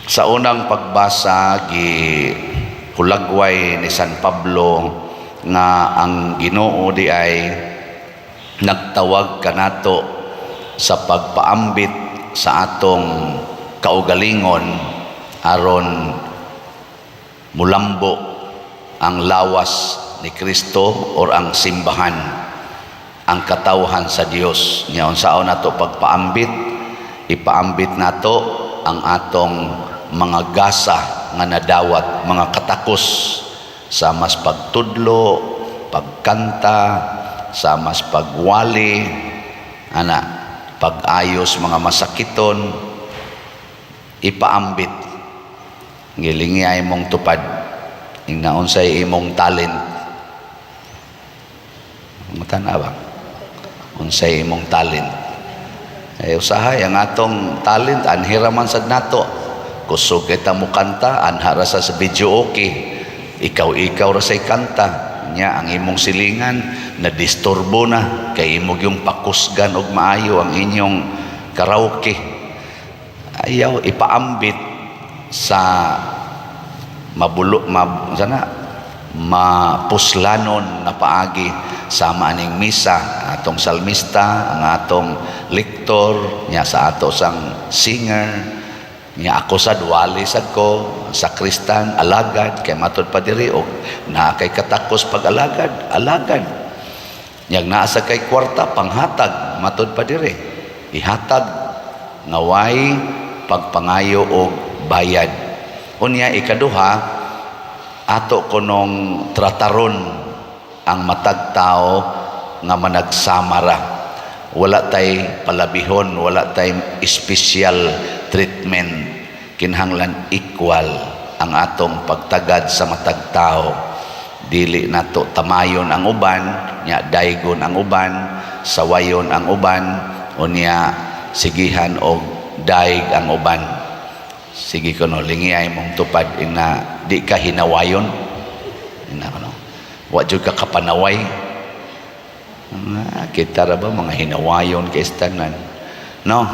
Sa unang pagbasa, gi hulagway ni San Pablo nga ang Ginoo di ay nagtawag kanato sa pagpaambit sa atong kaugalingon aron mulambo ang lawas ni Kristo or ang simbahan, ang katawhan sa Dios. Nya unsaon nato pagpaambit? Ipaambit nato ang atong mga gasa nga nadawat, mga katakos sa mas pagtudlo, pagkanta, sa mas pagwali ana, pag-ayos mga masakiton. Ipaambit, gilingi mong tupad ingna unsay imong talent. Mutana ba unsay imong talent? Eh, usahay ang atong talent anhira man sad nato. Kusog kita mo kanta, anha ra sa video, okay, ikaw ikaw ra say kanta nya. Ang imong silingan na disturbo na kay imo yung pakusgan og maayo ang inyong karaoke. Ayaw ipaambit sa mabulo mab, sana mapuslanon na paagi sama aning misa, atong salmista, ang atong lektor nya, sa ato sang singer nya. Ako sad, wali sad ko, sakristan, alagad. Kay matud pa diri, og naa kay katakos pag-alagad, alagad. Nyag naa sa kay kwarta panghatag, matud pa diri, ihatag nga way pagpangayo og bayad. Unya ikaduha, ato kunong trataron ang matag tao nga managsama ra. Wala tay palabihon, wala tay special treatment. Kinahanglan equal ang atong pagtagad sa matag tao. Dili nato tamayon ang uban nya, daygon ang uban, sawayon ang uban, unya sigihan og daig ang uban. Sige kuno, lingiay mong tupad ina di ka hinawayon ina kuno, wa jud ka kapanaway. Ah, kita ra ba mga hinawayon kay tanan, no?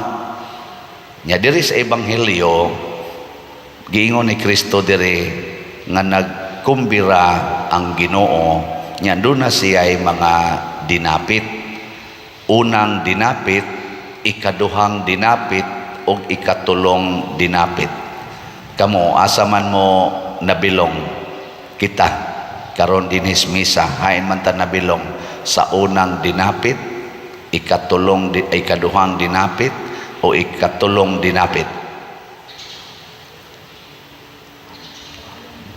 Nya diri sa ebanghelyo, giingon ni Kristo diri nga nagkumbira ang Ginoo. Nya duna siya'y mga dinapit: unang dinapit, ikaduhang dinapit ug ikatulong dinapit. Kamo, asa man mo nabilong? Kita karon dinhis misa, hain man ta nabilong? Sa unang dinapit, ikatulong, ikaduhang dinapit o ikatulong dinapit?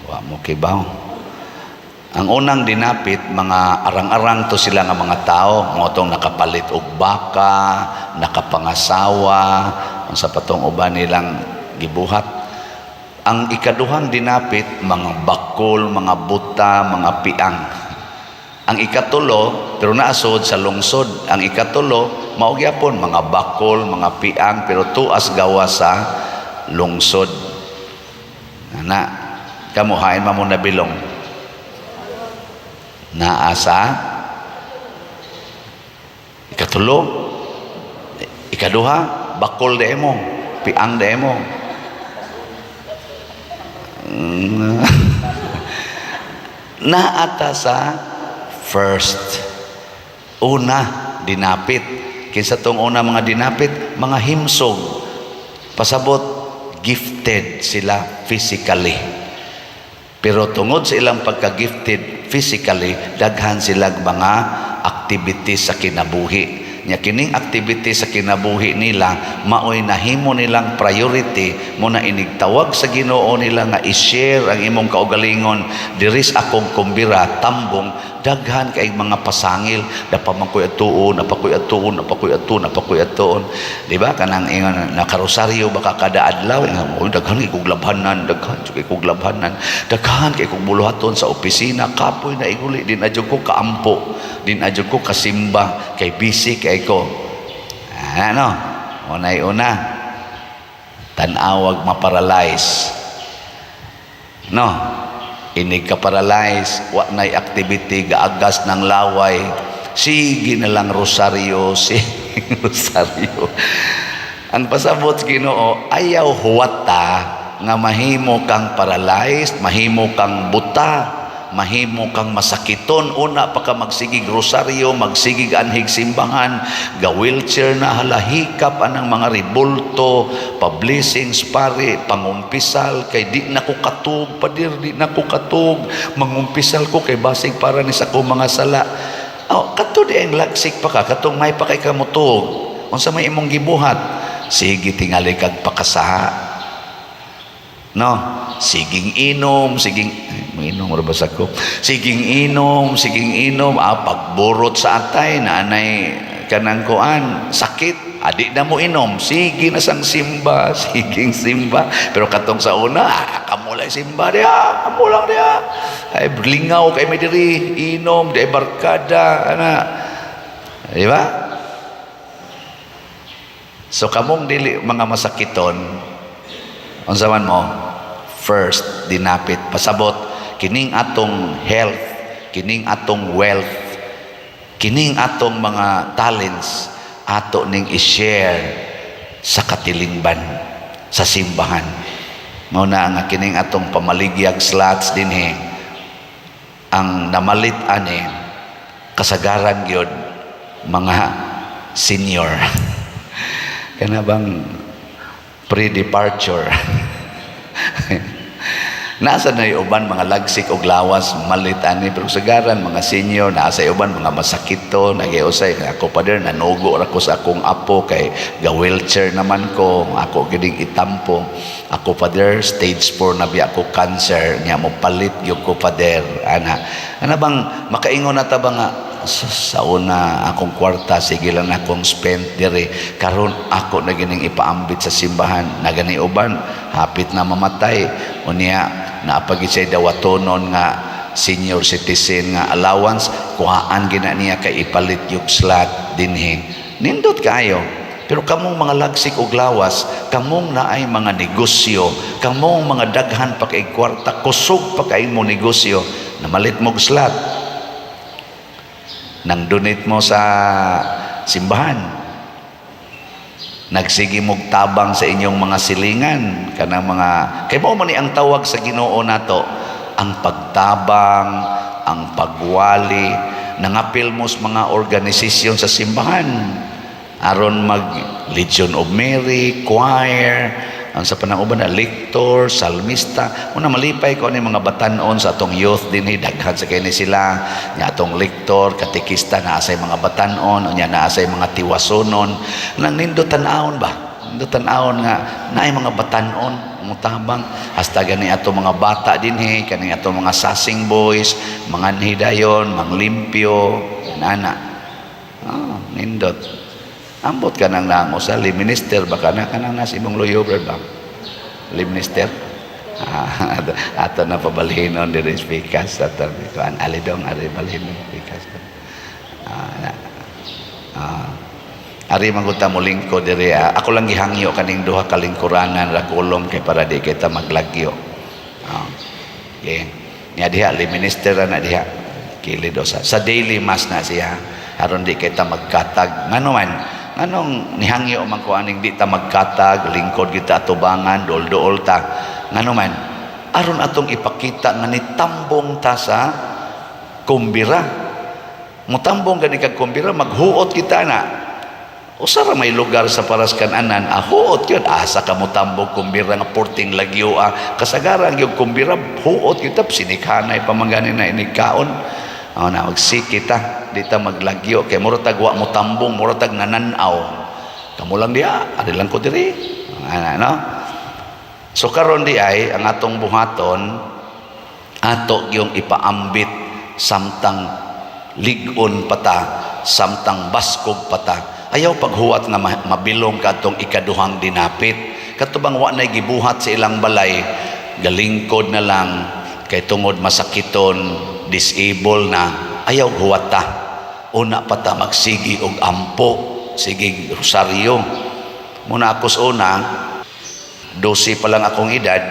Wa mo kibaw. Ang unang dinapit, mga arang-arang to sila nga mga tao, mo tong nakapalit og baka, nakapangasawa, unsa pa tong uban nilang gibuhat. Ang ikaduhang dinapit, mga bakol, mga buta, mga piang. Ang ikatulo, pero naasod sa lungsod, ang ikatulo, mao gyapon mga bakol, mga piang, pero tuas gawa sa lungsod. Ana, kamo, hain man mo nabilong? Naa sa ikatulo, ikaduha, bakol de mo, piang de mo. Naata sa first, una dinapit. Kinsa tong una mga dinapit? Mga himsog. Pasabot, gifted sila physically, pero tungod sa ilang pagka-gifted physically, daghan sila mga activities sa kinabuhi. Nya kining activity sa kinabuhi nila maoy nahimo nilang priority mo na inigtawag sa Ginoo nila nga i-share ang imong kaugalingon diri sa akong kumbira, tambong daghan kay mga pasangil. Napa man koy atuon, napa koy atuon, napa koy atuon, napa koy atuon. Di ba kanang ingon nakarosaryo ba ka kada adlaw? Ingon, "Oy, daghan kay kog labhanan, daghan kay kog labhanan, daghan kay kog buluhaton sa opisina, kapoy na iguli, di na jud ko kaampo, di na jud ko kasimba kay busy kay ko." Ano unay una, tan-awag maparalyze, no? Inig ka paralyze, wa nay activity, gaagas ng laway, sige na lang rosaryo, sige rosaryo. Ang pasabot sa Ginoo, ayaw huwata. nga mahimo kang paralyzed, mahimo kang buta, mahimo kang masakiton, una pa ka magsigig rosaryo, magsigig anhig simbahan, ga wheelchair na, halahikap anang mga ribulto, pa-blessings pare, pangumpisal kay di na ko katug, padir, di na ko katug, mangumpisal ko kay basig para ni sa akong mga sala. Oh, kato di ang lagsik pa ka, katong may pa kay kamutug. Unsa may imong gibuhat? Sige tingali kag pakasaha. No, siging inom, siging inom ra ba sa ko? Siging inom, siging inom, pagburot sa atay na anay kanang kuan, sakit, adi na mo inom, sige na sang simba, siging simba. Pero katong sa una, kamo lang simba diha, kamo lang diha. Ay lingaw kay may diri, inom, di barkada, ana. Di ba? So kamong dili mga masakiton, unsa man mo? First, dinapit. Pasabot, kining atong health, kining atong wealth, kining atong mga talents, ato ning i-share sa katilingban, sa simbahan. Mao na nga kining atong pamaligyag slots dinhi, ang namalit ani kasagaran gyud mga senior. Kana bang pre-departure. Nasa na uban mga lagsik og lawas malit ani, pero sagaran mga senior. Nasa uban mga masakito nagiusay ako, "Pader, nanugo ra ko sa akong apo kay ga wheelchair naman ko, ako gining itampo. Ako, pader, stage 4 na biya ko cancer nya, mo palit gyud ko, pader," ana. Ana bang makaingon na ta ba nga sa una akong kwarta sige lang akong spend diri, karon ako na gining ipaambit sa simbahan? Nagani uban hapit na mamatay, unya naapagi siya dawatonon nga senior citizen nga allowance, kuhaan gina niya kay ipalit yung slot dinhi. Nindot kayo. Pero kamong mga lagsik og lawas, kamong naay mga negosyo, kamong mga daghan pa kay kwarta, kusog pa kay mo negosyo, namalit mog slot, nang donate mo sa simbahan, nagsige mog tabang sa inyong mga silingan, kanang mga kay mao man ni ang tawag sa Ginoo nato, ang pagtabang, ang pagwali. Nangapil mo sa mga organisasyon sa simbahan aron mag Legion of Mary, choir, ang sa panang-uban na lector, salmista. Una malipay ko ani mga batanon sa atong youth dinhi, daghan sa kini sila nya atong lector, katekista, naa say mga batanon, unya naa say mga tiwasonon. Nang nindot tan-awon ba? Nindot tan-awon nga naay mga batanon mutabang, hasta gani ato mga bata dinhi, kani ato mga sasing boys, mga hidayon, manglimpyo, ana. Nindot. Ambot ka nang nang usa lay minister ba kana kanang nasa imong luyo ba? Lay minister? Ato na pabalhinon diri pikas ato kuan alidong ari balhinon pikas. Na. Ari man gud ta mo lingkod diri. Ako lang gihangyo kaning duha ka lingkuranan ra kulom kay para di kita maglagyo. Okay. Nya diha lay minister na diha. Kilid sa daily mass na siya aron di kita magkatag. Ngano man, nganong nihangyo man ko aning di ta magkatag, lingkod kita atubangan, duol-duol ta? Ngano man, aron atong ipakita nga nitambong ta sa kumbira. Mutambong gani kag kumbira, maghuot kita na. Usa ra may lugar sa paras kananan, huot yun. Asa ka mutambong kumbira nga porting lagyo, kasagaran yung kumbira huot kita, sinikhanay pa man gani na inigkaon. Na magsiki ta, di ta maglagyo kay mura tag wa mo tambong, mura tag nananaw. Kamo lang diha, ari lang ko diri. Ana, no? So karon di ay ang atong buhaton, ato yung ipaambit samtang lig-on pata, samtang baskog pata. Ayaw paghuwat nga mabilong kadtong ikaduhang dinapit. Kato bang wa nay gibuhat sa ilang balay, galingkod na lang kay tungod masakiton, disable na, ayaw huwat ta. Una pa ta magsigi og ampo, sige rosaryo. Muna ako sa una, 12 pa lang akong edad,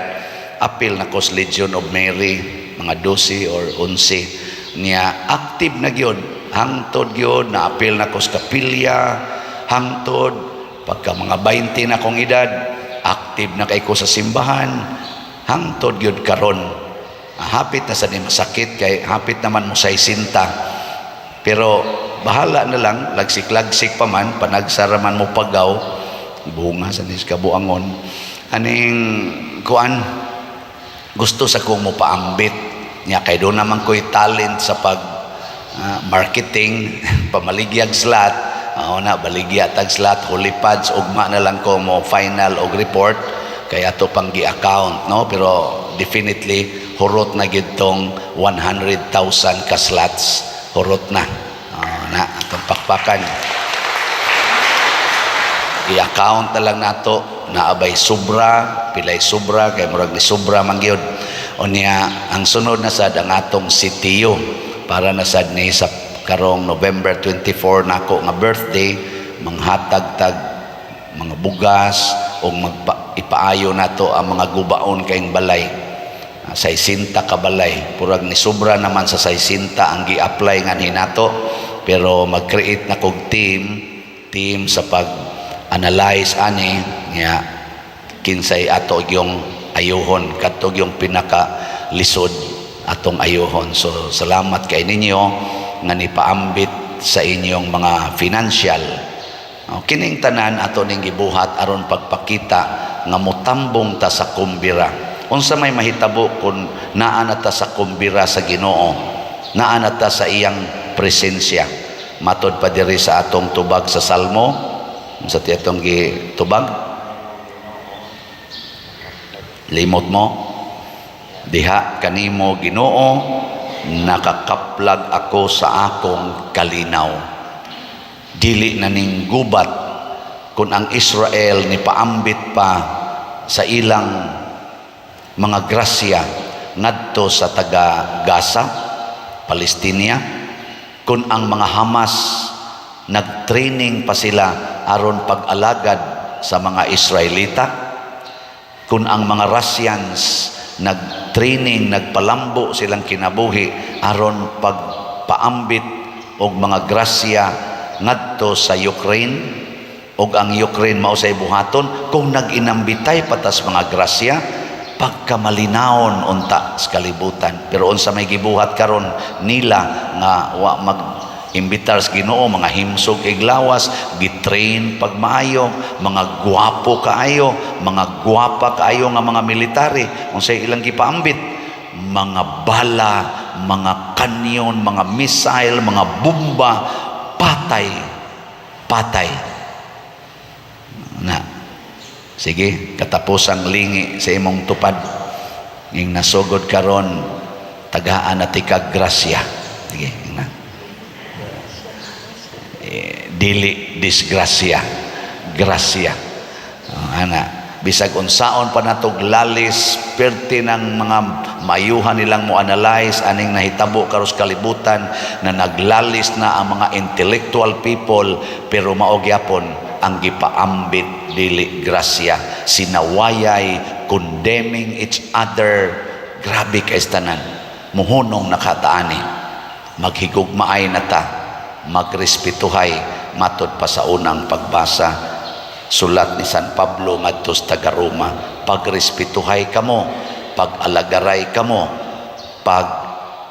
apil na ko sa Legion of Mary, mga 12 or 11. Niya, active na gyud, hangtod gyud, naapil na ko sa kapilya, hangtod, pagka mga 20 na akong edad, Active na kay ko sa simbahan hangtod gyud karon. Hapit na sa ni masakit kay hapit naman mo sa isinta, pero bahala na lang, lagsik-lagsik pa man, panagsara man mo pagaw bunga sa nis kabuangon aning kuan. Gusto sa kong mo paambit nya kay doon naman ko'y talent sa pag marketing, pamaligyag slot. Mao na, baligya tag slot, holy pads, ugma na lang ko mo final og report kay ato pang gi-account, no? Pero definitely hurot na gid tong 100,000 ka slots, hurot na. Na atong pakpakan, i-account na lang nato naabay sobra, pilay sobra, kay murag ni sobra man gyud. Unya ang sunod na sad ang atong sitiyo para na sad ni sa karong November 24 nako nga birthday, manghatag tag mga bugas o magpa, ipaayo nato ang mga gubaon kayong balay. 60 ka balay, purag ni sobra naman sa 60 ang gi-apply nga nato, pero mag-create na kog team team sa pag-analyze ani nga kinsay ato yung ayuhon, kadto yung pinaka lisod atong ayuhon. So salamat kay ninyo nga nipaambit sa inyong mga financial. O, kining tanan ato ning gibuhat aron pagpakita nga motambong ta sa kumbira. Unsa may mahitabo kung naa na ta sa kumbira sa Ginoo, naa na ta sa iyang presensya? Matod pa diri sa atong tubag sa Salmo, unsa ti atong gitubag? Limot mo? Diha kanimo, Ginoo, nakakaplag ako sa akong kalinaw. Dili na ning gubat. Kung ang Israel ni paambit pa sa ilang mga grasya ngadto sa taga Gaza, Palestinia, kung ang mga Hamas nag-training pa sila aron pag-alagad sa mga Israelita, kung ang mga Russians nag-training, nagpalambo silang kinabuhi aron pagpaambit og mga grasya ngadto sa Ukraine, og ang Ukraine mao say buhaton, kung nag-inambitay patas mga grasya, pagkamalinawon unta sa kalibutan. Pero unsa may gibuhat karon nila nga wa mag imbitar sa Ginoo? Mga himsog iglawas, gitrain pagmaayo, mga guwapo kaayo, mga guwapa kaayo nga mga military. Unsay ilang gipaambit? Mga bala, mga kanyon, mga missile, mga bomba, patay patay na. Sige, katapusang lingi sa imong tupad ing nasugod karon, tagaan na tikag grasya. Sige na, eh, dili disgrasya, grasya. Oh, ana, bisag unsaon pa natog lalis perti ng mga mayuhan nilang mo analyze aning nahitabo karos kalibutan, na naglalis na ang mga intellectual people, pero mao gyapon ang gipaambit, dili grasya, sinawayay, condemning each other. Grabe kay tanan. Muhunong nakataani, maghigugmaay na ta, magrespetuhay, matod pa sa unang pagbasa, sulat ni San Pablo ngadto sa taga Roma, pagrespetuhay kamo, pag-alagaray kamo, pag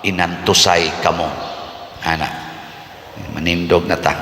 inantusay kamo. Ana, manindog na ta.